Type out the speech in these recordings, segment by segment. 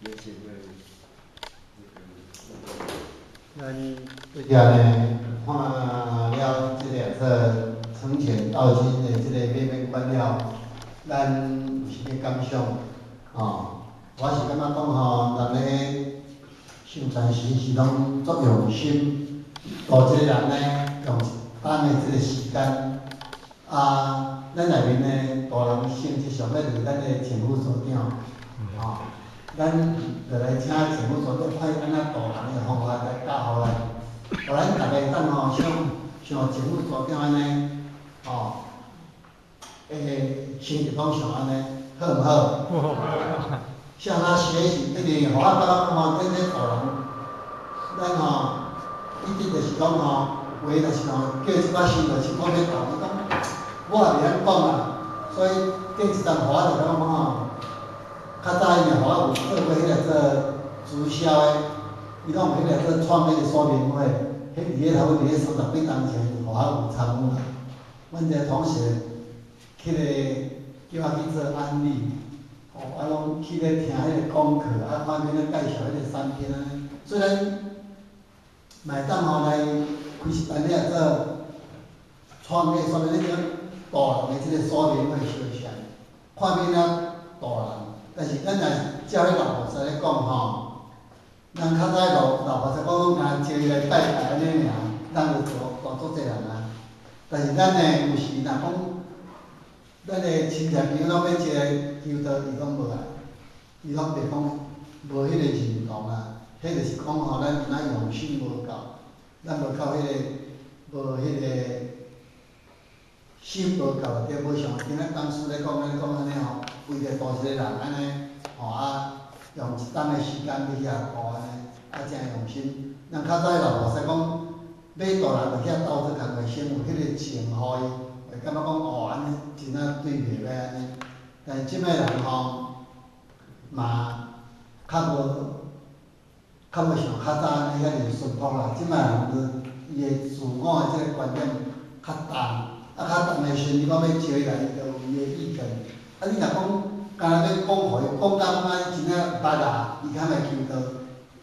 也是会这个。咱拄才呢看了這个做從淺到深的這個面面觀了，咱有啥物感想？吼，我是感覺講吼，人咧修禪時是攏足用心，度一個人呢用一冬的這個時間，啊，咱內面呢度人性質上尾就是咱的前副所長，吼，咱就來請前副所長看伊按怎度人的方法來教予咱，予咱逐个會當吼像像前副所長按呢，吼，性質攏像按呢，好毋好？好。向他學習，一定予我感覺講吼，這度人，咱吼一直就是講吼，話若是吼叫一擺想著是講欲度，伊講我也袂曉講啦，所以過一陣予我就感覺講吼，較早伊若予我有做過彼個做直銷的，伊攏有彼個做創彼個說明會，彼佇咧差不多佇咧三十幾冬前，予我有參與啦。阮一個同學去個叫我去做安利。吼，啊，攏去咧聽彼個講課，啊，看欲按怎介紹彼個產品按呢。雖然嘛會當吼來開一班遐做創業，說明彼種度人的這個說明會相像，看欲按怎度人。但是咱若照彼老菩薩咧講吼，人較早老老菩薩講攏干焦招伊來拜拜按呢爾，咱就度度足濟人啊。但是咱呢有時若講，咱的親戚朋友攏欲招來求道，伊攏無愛，伊攏袂講無彼個認同啊。彼就是講吼，咱敢若用心無夠，咱無夠彼個，無彼個心無夠，對，無像今仔講師咧講，按呢講按呢吼，為著度一個人按呢，吼啊，用一冬的時間去遐度按呢，啊誠用心。人較早老菩薩講，欲度人就遐鬥做工課，先有彼個情予伊。會感覺講哦，按呢真正對袂歹按呢，但是這擺人吼，嘛較無像較早按呢遐爾淳樸啦。這擺人就伊的自我的這個觀點較重，啊較重的時陣，你講欲招伊來，伊就有伊的意見。啊，你若講干焦欲講予伊，講甲講啊真正捌啊，伊較會求道。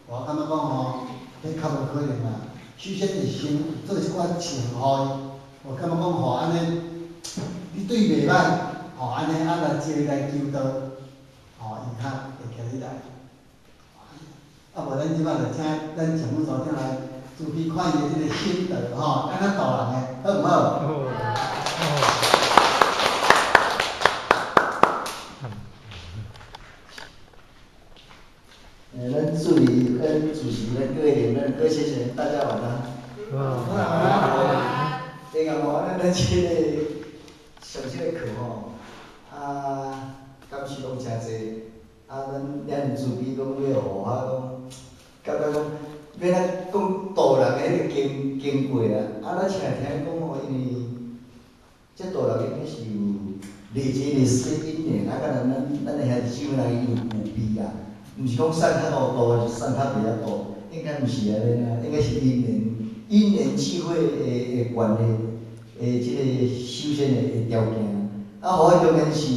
我感覺講吼，彼較無可能啦。首先是先做一寡情予伊，我感覺講吼按呢，你對袂歹，吼按呢啊來招伊來求道，吼伊較會徛起來。啊無咱這擺就請咱前副組長來慈悲看伊的這個心得吼，按怎度人的，好毋好？好。咱助理跟主席、咱各位領咱各位先生，大家晚安。晚安。這個吼，咱這個上這個課吼，啊，感受攏誠濟。啊，咱咱自己講欲予我講，感覺講欲按怎講度人的彼個經過啊。啊，咱聽聽講吼，因為這度人應該是有累積歷史因緣，啊，敢若咱的兄弟姊妹人伊有具備啊，毋是講送較糊塗，還是送較袂曉度，應該毋是按呢啊，應該是因緣因緣際會的關係。的這個修仙的條件，啊，予我中間是，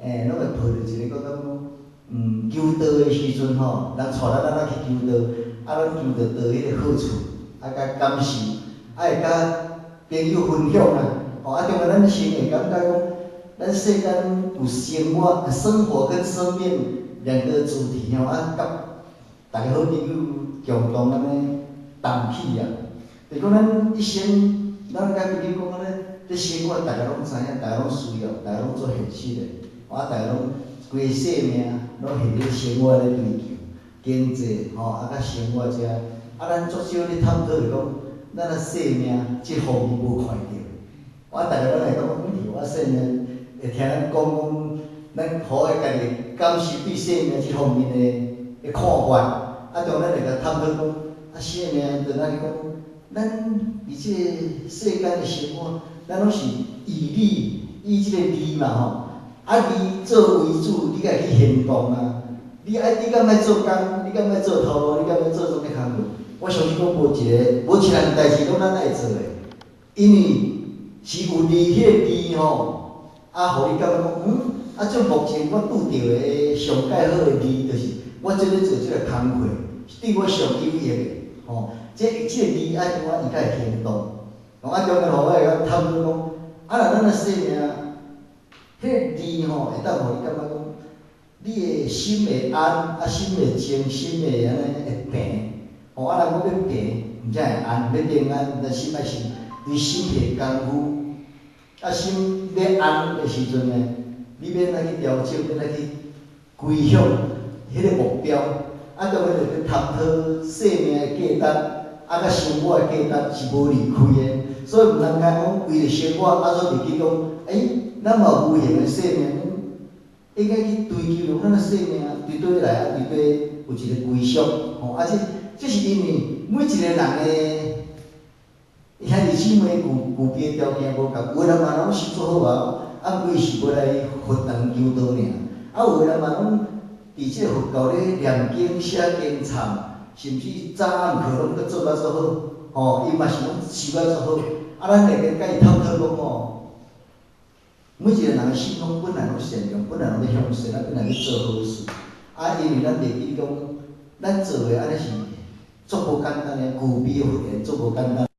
攏會抱著一個感覺講，求道的時陣吼，人帶咱咱去求道，啊，攏求著道彼個好處，啊，佮感受，啊，會佮朋友分享啊，吼，啊，中間咱先會感覺講，咱世間有生活、生活跟生命兩個主題吼，啊，佮逐个好朋友共同按呢談起啊，就是講咱一生。咱佮朋友講按呢，這生活逐个攏知影，逐个攏需要，逐个攏做現實的，啊，逐个攏規生命攏係咧生活咧追求經濟吼，啊，佮生活遮，啊，咱足少咧探討是講，咱的生命這方面無看著。我逐个攏會感覺講，我生命會聽咱講講，咱予我家己感受對生命這方面的看法，啊，當咱會共探討講，啊，生命就咱講。咱佇這個世間的生活，咱攏是以利，以這個利嘛吼，啊利做為主，你愛去行動啊！你愛你敢愛做工？你敢愛做頭路？你敢愛做啥物工課？我相信講無一个，無一項代誌攏咱愛做的，因為是有利彼个利吼，啊，予你感覺講，嗯，啊，這目前我拄著的上蓋好的字，就是我這咧做這个工課，是對我上有益的，吼。這個字愛怎啊伊才會行動。吼，啊，中間予我會曉探討講，啊，若咱的生命，彼個字吼，會當予你感覺講，你的心會安，啊，心會靜，心會按呢會平。吼，啊，人講欲平，毋才會安，欲平安，咱心愛先對心下工夫。啊，心欲安的時陣呢，你欲按怎去調整，欲按怎去歸向彼个目標。啊，當然就去探討生命的價值，啊，佮生活的價值是無離開的。所以毋通干講為著生活，啊，煞袂記講，欸，咱嘛有無形的生命，應該去追求咱的生命佇佗來，啊，佇佗有一个歸屬。吼，啊，這是因為每一個人的兄弟姊妹具備條件無仝，有的人嘛攏修足好啊，啊，毋過伊是無來佛堂求道爾。啊，有的人嘛攏佇這個佛教咧念經、寫經懺，甚至早暗課攏閣做甲足好，吼，伊嘛是攏修甲足好。啊，咱會當佮伊探討講吼，每一個人的心攏本來攏善良，本來攏欲向善，啊，本來欲做好事。啊，因為咱袂記講，咱做的按呢是足無簡單的，具備佛緣足無簡單。